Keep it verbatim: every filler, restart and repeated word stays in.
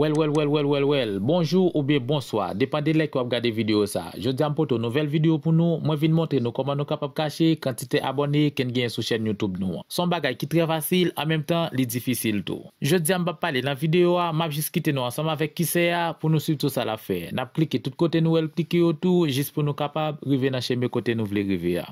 Well, well, well, well, well, well. Bonjou oubyen bonswa, depann de lè ke w ap gade videyo sa. Jodi a m pote yon nouvèl videyo pou nou. Mwen vin montre nou kòman nou kapab kache kantite abòne ke n genyen sou chèn YouTube nou an. Se yon bagay ki trè fasil, an menm tan, li difisil tou. Jodi a m p ap pale nan videyo a, m ap jis kite nou ansanm avèk Kisè a pou nou swiv tout sa l ap fè. N ap klike tout kote nou wè l klike yo tou, jis pou nou kapab rive nan chemen kote nou vle rive a.